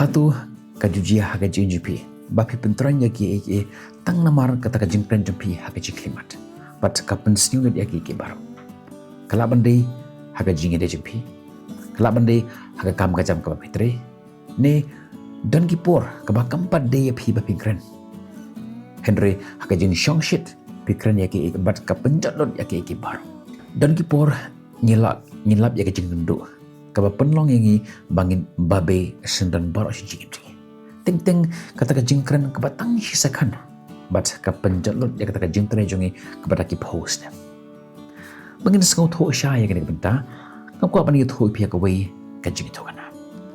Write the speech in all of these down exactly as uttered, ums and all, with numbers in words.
Hato ka ju jia ha ka jingim jong phi ba phi pyntroiñ ïa kiei kiei tang namar kata ka jingkren jong phi ha ka jingkhlaiñ mat, bad ka pynsniew lut ïa kiei kiei baroh? Ka lah ban dei ha ka jingïadei jong phi, ka lah ban dei ha ka kam ka jam kaba phi trei, ne don ki por kaba kam pat dei ïa phi ba phin kren, hynrei ha ka jingshongshit phi kren ïa kiei bad ka pynjot lut ïa kiei kiei baroh. Don ki por ngi lap, ngi lap ïa ka jingdum duh kaba pynlong ïa ngi ba ngin babe syndon baroh shi jingim jong ngi. Teng teng kata ka jingkren kaba tang shi second bad ka pynjot lut ïa kata ka jingtrei jong ngi kaba da ki phew snem. Ba ngin sngewthuh shai ïa kane ka bynta, nga kwah ban ïathuh ïa phi ïa kawei ka jingïathuhkhana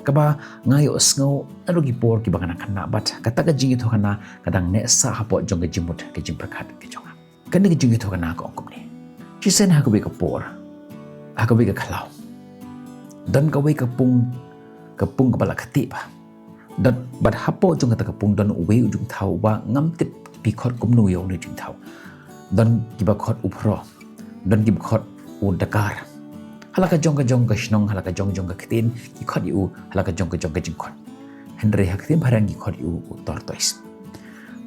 kaba nga ïohsngew naduh ki por kiba nga nang khynnah, bad kata ka jingïathuhkhana ka dang neh sah hapoh jong ka jingmut ka jingpyrkhat ka jong nga. Kane ka jingïathuhkhana ka ong kumne: shisien ha kawei ka por, ha kawei ka khlaw, don kawei ka pung, ka pung kaba la ktieh bha. Don, bad hapoh jong kata ka pung don uwei u jingthaw uba ngam tip phi khot kumno ïa une u jingthaw. Don kiba khot u phro, don kiba khot u dakar. Ha la ka jong ka jong ka shnong, ha la ka jong jong ka ktien ki khot ïa u ha la ka jong ka jong ka jingkhot. Hynrei ha ka ktien phareng ki khot ïa u u tortoise.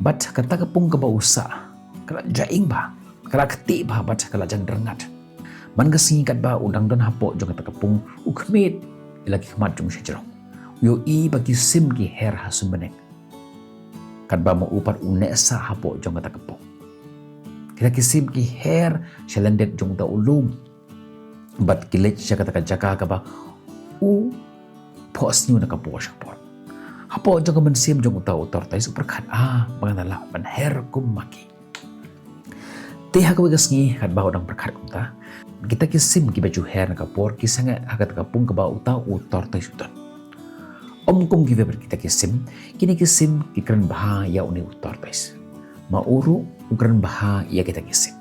Bad kata ka pung kaba u sah ka la jaing bha, ka la ktieh bha bad ka la jan rngat. Man ka sngi katba u dang don hapoh jong kata ka pung, u khmied ïa la ki khmat jong u shajrong. U ïohi ba ki sim ki her ha suiñ bneng katba ma u pat u neh sah hapoh jong kata ka pung. Kita ki sim ki her sha lyndet jong uta u lum bad ki leit sha kata ka jaka kaba u phohsniew na ka por sha ka por. Hapoh jong ka mynsiem jong uta u tortoise u pyrkhat, ah, ba ngan lah ban her kum ma ki. Te ha kawei ka sngi katba u dang pyrkhat kumta, kita ki sim kiba ju her na ka por ki sangeh ha kata ka pung kaba uta u tortoise u don. Ym kum kiwei pat kita ki sim, kine ki sim ki kren bha ïa une u tortoise. Ma u ruh u kren bha ïa kita ki sim.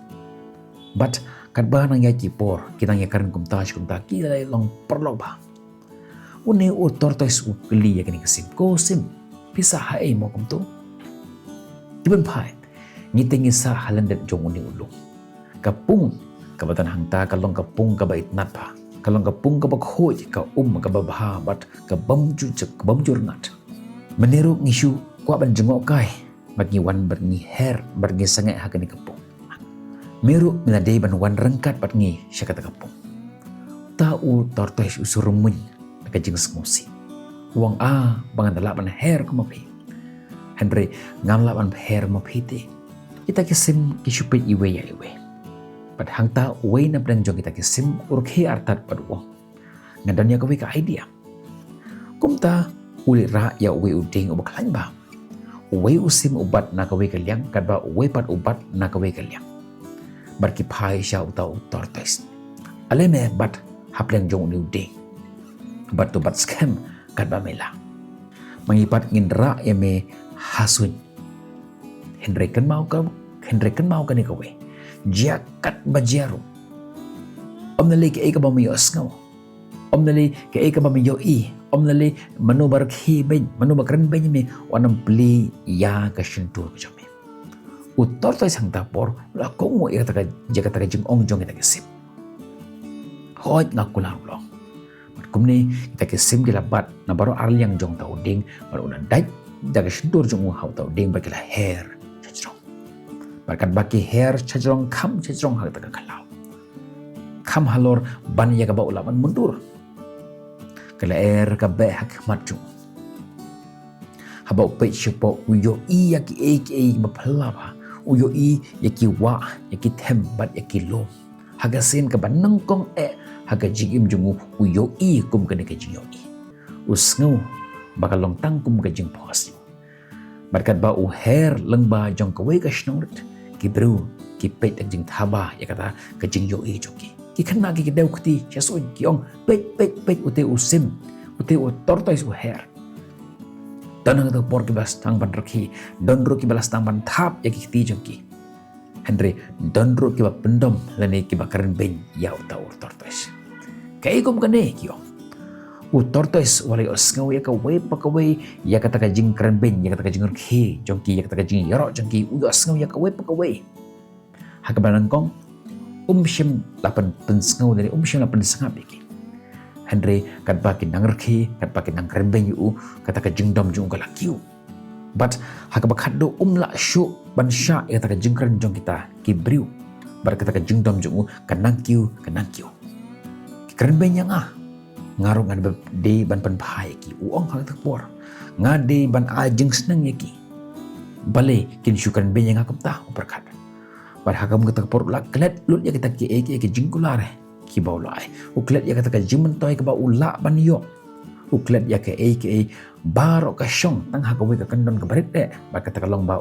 Bad katba nang ïaid ki por ki nang ïakren kumta shi kumta, ki la long paralok bha. Une u tortoise u kylli ïa kine ki sim, ko sim, phi sah haei mo kumto? Ki ban phai, ngi te ngi sah ha lyndet jong une u lum. Ka pung kaba don hangta ka long ka pung kaba itynnad bha, ka long ka pung kaba khuid, ka um kaba bha bad ka bym ju, ka bym ju rngat. Mynne ruh ngi shu kwah ban jngohkai bad ngi wan bad ngi her bad ngi sangeh ha kane ka pung. Me ruh me la dei ban wan ryngkat bad ngi sha kata ka pung. Uta u tortoise u sngewrung mynta ka jingsngewsih. U ong, ah, ba ngan lah ban her kum ma phi. Hynrei ngam lah ban her ma phi te. Kita ki sim ki shu peit iwei ïa iwei. Bad hangta uwei na pdeng jong kita ki sim u rkhie artat bad u ong, nga don ïa kawei ka idea. Kumta u leit rah ïa uwei u dieng uba khlaiñ bha. Uwei u sim u bat na kawei ka liang, katba uwei pat u bat na kawei ka liang. Bad ki phai sha uta u tortoise. Ale me bat ha pdeng jong une u dieng bad to bat skhem katba me lah. Ma ngi pat ngin rah ïa me ha suiñ. Hynrei kynmaw ka, hynrei kynmaw kane kawei. Jia katba jia ruh, ym na lei kaei kaba me ïohsngew, ym na lei kaei kaba me ïohi, ym na lei mano ba rkhie beiñ, mano ba kren beiñ ïa me, wat nym plie ïa ka shyntur ka jong me. U tortoise hangta por u la kohnguh ïa kata ka, ïa kata ka jingong jong kita ki sim. Hooid, nga kular u long. Bad kumne kita ki sim ki la bat na baroh ar liang jong uta u dieng, bad u la dait da ka shyntur jong u ha uta u dieng bad ki la her shajrong. Bad katba ki her shajrong, kham shajrong ha kata ka khlaw, kham halor ban ïa kaba u lah ban mundur. Ka lyer ka beh ha khmat jong u. Haba u peit shapoh u ïohi ïa kiei kiei ba phylla bha. U ïohi ïa ki wah, ïa ki them bad ïa ki lum. Ha ka sien kaba nyngkong eh ha ka jingim jong u, u ïohi kum kane ka jingïohi. U sngew ba ka long tang kum ka jingphohsniew. Bad katba u her lyngba jong kawei ka shnong rit, ki briew ki peit da ka jingthaba ïa kata ka jingïohi jong ki. Ki khynnah ki, ki dew kti sha suiñ, ki ong, peit, peit, peit, ute u sim, ute u tortoise u her. Don ha kata ka por kiba sdang ban rkhie, don ruh kiba la sdang ban thap ïa ki kti jong ki. Hynrei don ruh kiba pyndom lane kiba kren beiñ ïa uta u tortoise. Kaei kum kane, ki ong. U tortoise u la ïohsngew ïa kawei pa kawei ïa kata ka jingkren beiñ, ïa kata ka jingrkhie jong ki, ïa kata ka jingïaroh jong ki, u ïohsngew ïa kawei pa kawei. Ha kaba nyngkong um shym la pyn, pynsngew lane um shym la pynsngap ïa ki. Hynrei katba ki nang rkhie, katba ki nang kren beiñ ïa u, kata ka jingdom jong u ka la kiew. Bad ha kaba khatduh um lah shuh ban shah ïa kata ka jingkren jong kita ki briew. Bad kata ka jingdom jong u ka nang kiew, ka nang kiew. Ki kren beiñ ïa nga. Nga ruh ngan dei ban pynphai ïa ki, u ong ha kata ka por. Nga dei ban ai jingsneng ïa ki. Balei kin shu kren beiñ ïa nga kumta, u pyrkhat. Bad ha kata ka por u la klet lut ïa kita kiei kiei ki jingkular kiba u la ai. U klet ïa kata ka jingmyntoi kaba u lah ban ïoh. U klet ïa kiei kiei baroh ka shong tang ha kawei ka kyndon kaba rit eh. Bad kata ka long ba,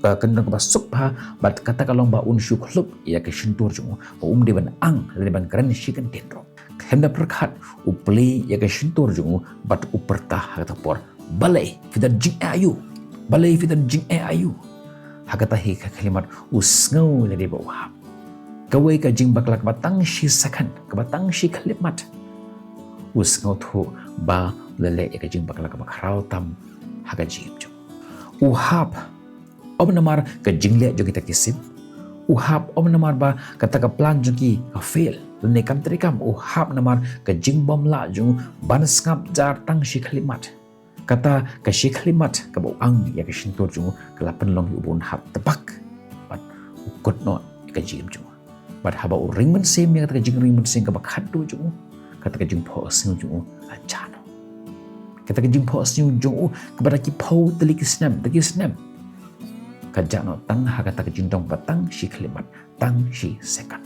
ka kyndon kaba suk bha, bad kata ka long ba un shu khlop ïa ka shyntur jong u, ba um dei ban ang lane ban kren shi kyntien ruh. Khlem da pyrkhat, u plie ïa ka shyntur jong u bad u pyrta ha kata ka por. Balei phi don jingeh aïu? Balei phi don jingeh aïu? Ha kata hi ka khyllipmat u sngew lade ba u hap. Kawei ka jingbakla kaba tang shi second, kaba tang shi khyllipmat. U sngewthuh ba u la leh ïa ka jingbakla kaba khraw tam ha ka jingim jong u. U hap, ym namar ka jingleh jong kita ki sim. U hap ym namar ba kata ka plan jong ki ka fail. Lane kam treikam, u hap namar ka jingbymlah jong u ban sngap jar tang shi khyllipmat. Kata ka shi khyllipmat kaba u ang ïa ka shyntur jong u ka la pynlong ïa u ba un hap tbak. Bad u kut noh ïa ka jingim jong u. Bad haba u ring mynsiem ïa kata ka jingring mynsiem kaba khatduh jong u, kata ka jingphohsniew jong u ka jah noh. Kata ka jingphohsniew jong u kaba da ki phew tylli ki snem, da ki snem, ka jah noh tang ha kata ka jingdom ba tang shi khyllipmat, tang shi second.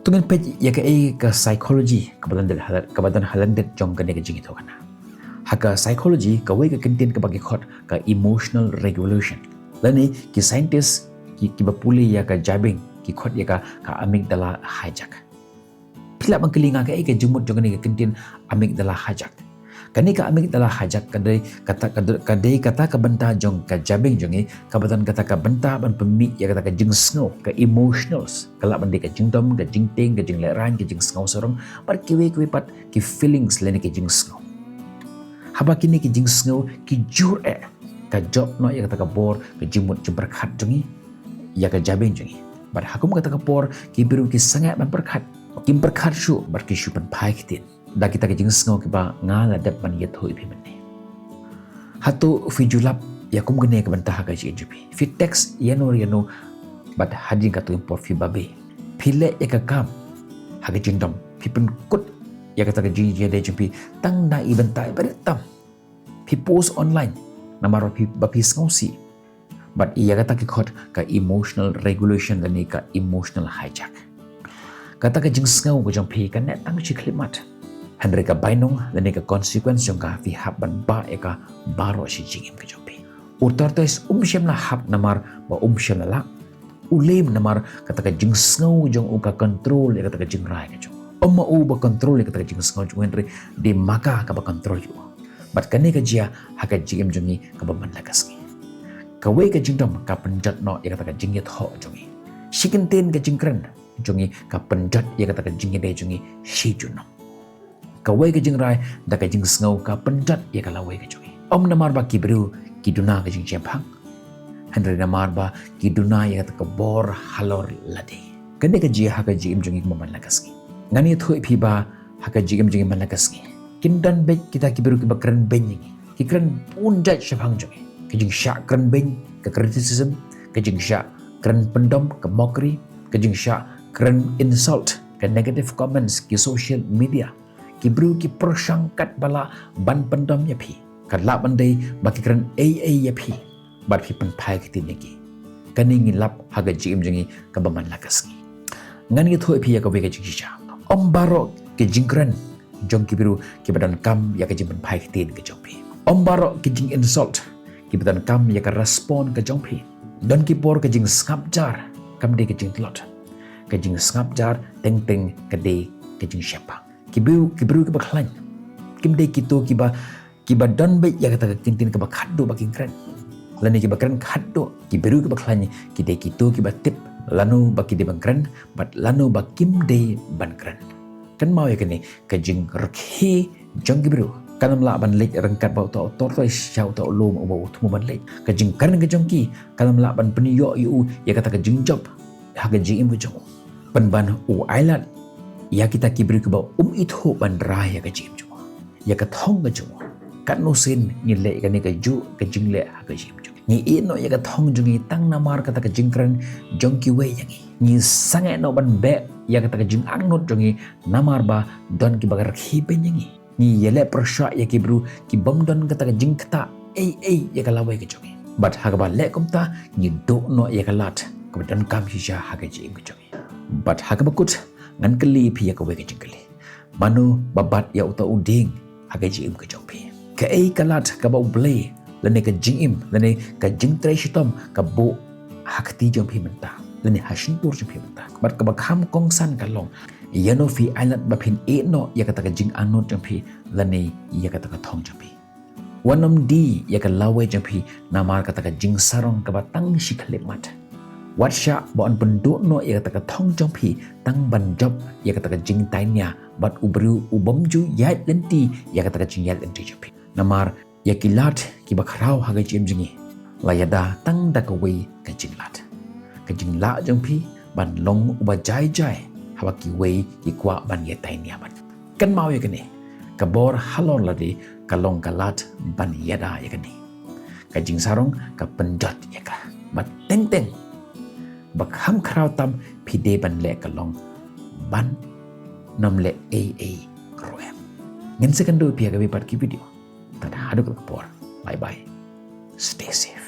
To ngin peit ïa kaei ka psychology kaba don ha lyndet, kaba don ha lyndet jong kane ka jingïathuhkhana. Ha ka psychology, kawei ka kyntien kaba ki khot ka emotional regulation. Lane ki scientist ki, kiba pule ïa ka jabieng ki khot ïa ka, ka amygdala hijack. Phi lah ban kylli nga kaei ka jingmut jong kane ka kyntien amygdala hijack. Kane ka amygdala hijack ka dei kata, ka dei, ka dei kata ka bynta jong ka jabieng jong ngi kaba don kata ka bynta ban pynmih ïa kata ka jingsngew, ka emotionals. Ka lah ban dei ka jingdom, ka jingtieng, ka jinglehraiñ, ka jingsngew sarong, bad kiwei kiwei pat ki feelings lane ki jingsngew. Haba kine ki jingsngew ki jur eh, ka jop noh ïa kata ka bor ka jingmut jingpyrkhat jong ngi ïa ka jabieng jong ngi. Bad ha kum kata ka por ki briew ki sangeh ban pyrkhat. Kim pyrkhat shuh bad ki shu pynphai ktien da kita ki jingsngew kiba nga la dep ban ïathuh ïa phi mynne. Hato phi ju lap ïa kum kane ka bynta ha ka jingim jong phi? Phi text ïano ïano bad hadien katto katne por phi babe. Phi leh ïa ka kam ha ka jingdom, phi pynkut ïa kata ka jingïadei jong phi tang na i bynta iba rit tam. Phi post online namar ba phi, ba phi sngewsih. Bad ïa kata ki khot ka emotional regulation lane ka emotional hijack. Kata ka jingsngew ka jong phi ka neh tang shi khyllipmat. Hynrei ka bainong lane ka consequence jong ka phi hap ban bah ïa ka baroh shi jingim ka jong phi. U tortoise um shym la hap namar ba um shym la lah. U lem namar kata ka jingsngew jong u ka control ïa kata ka jingrai ka jong u. Ym ma u ba control ïa kata ka jingsngew jong u, hynrei dei ma ka kaba control ïa u. Bad kane ka jia ha ka jingim jong ngi kaba man la ka sngi. Kawei ka jingdom ka pynjot noh ïa kata ka jingïathoh jong ngi. Shi kyntien ka jingkren jong ngi ka pynjot ïa kata ka jingïadei jong ngi shi junom. Kawei ka jingrai da ka jingsngew ka pynjot ïa ka lawei ka jong ngi. Ym namar ba ki briew ki duna ka jingshemphang, hynrei namar ba ki duna ïa kata ka bor halor lade. Kane ka jia ha ka jingim jong ngi kaba man la ka sngi. Ngan ïathuh ïa phi ba ha ka jingim jong ngi man la ka sngi kin don beit kita ki briew kiba kren beiñ ïa ngi. Ki kren bun jait shaphang jong ngi. Ka jingshah kren beiñ, ka criticism, ka jingshah kren pyndom, ka mockery, ka jingshah kren insult, ka negative comments, ki social media. Ki briew ki pyrshang katba lah ban pyndom ïa phi. Ka lah ban dei ba ki kren ei ei ïa phi bad phi pynphai ktien ïa ki. Kane ngi lap ha ka jingim jong ngi kaba man la ka sngi. Ngan ïathuh ïa phi ïa kawei ka jingshisha. Ym baroh ki jingkren jong ki briew kiba donkam ïa ka jingpynphai ktien ka jong phi. Ym baroh ki jinginsult kiba donkam ïa ka respond ka jong phi. Don ki por ka jingsngap jar kam dei ka jingtlot. Ka jingsngap jar teng teng ka dei ka jingshemphang. Ki briew, ki briew kiba khlaiñ kim dei kito kiba, kiba don beit ïa kata ka kyntien kaba khatduh ba kin kren. Lane kiba kren khatduh. Ki briew kiba khlaiñ ki dei kito kiba tip lano ba ki dei ban kren bad lano ba kim dei ban kren. Kynmaw ïa kane, ka jingrkhie jong ki briew kan ym lah ban leit ryngkat bad uta u tortoise sha uta u lum uba u thmu ban leit. Ka jingkren ka jong ki kan ym lah ban pynïoh ïa u ïa kata ka jingjop ha ka jingim ka jong u. Pynban u ailad ïa kita ki briew kiba um ithuh ban rai ïa ka jingim jong u, ïa ka thong ka jong u. Katno sien ngi leh ïa kane kajuh ka jingleh ha ka jingim jong ngi? Ngi ïeh noh ïa ka thong jong ngi tang namar kata ka jingkren jong kiwei ïa ngi. Ngi sangeh noh ban beh ïa kata ka jingangnud jong ngi namar ba don kiba ka rkhie beiñ ïa ngi. Ngi ïaleh pyrshah ïa ki briew ki bym don kata ka jingktah ei ei ïa ka lawei ka jong ngi. Bad ha kaba leh kumta ngi duh noh ïa ka lad kaba donkam shisha ha ka jingim ka jong ngi. Bad ha kaba kut, ngan kylli phi ïa kawei ka jingkylli. Mano ba bat ïa uta u dieng ha ka jingim ka jong phi? Kaei ka lad kaba U Blei lane ka jingim lane ka jingtrei shitom ka buh ha kti jong phi mynta lane ha shyntur jong phi mynta? Bad kaba kham kongsan ka long, ïano phi ailad ba phin ïeh noh ïa kata ka jingangnud jong phi lane ïa kata ka thong jong phi? Wat nym die ïa ka lawei jong phi namar kata ka jingsarong kaba tang shi khyllipmat. Wat shah ba yn pynduh noh ïa kata ka thong jong phi tang ban jop ïa kata ka jingdainia bad u briew u bym ju ïaid lynti ïa kata ka jingïaid lynti jong phi. Namar ïa ki lad kiba khraw ha ka jingim jong ngi la ïada tang da kawei ka jinglad, ka jinglah jong phi ban long uba jai jai haba kiwei ki kwah ban ïadainia bad. Kynmaw ïa kane, ka bor halor lade ka long ka lad ban ïada ïa kane. Ka jingsarong ka pynjot ïa ka. Bad teng teng ba kham khraw tam phi dei ban leh ka long ban nym leh ei ei ruh em. Ngin sa ïakynduh phi ha kawei pat ki video. Tad haduh ka por. Bye bye. Stay safe.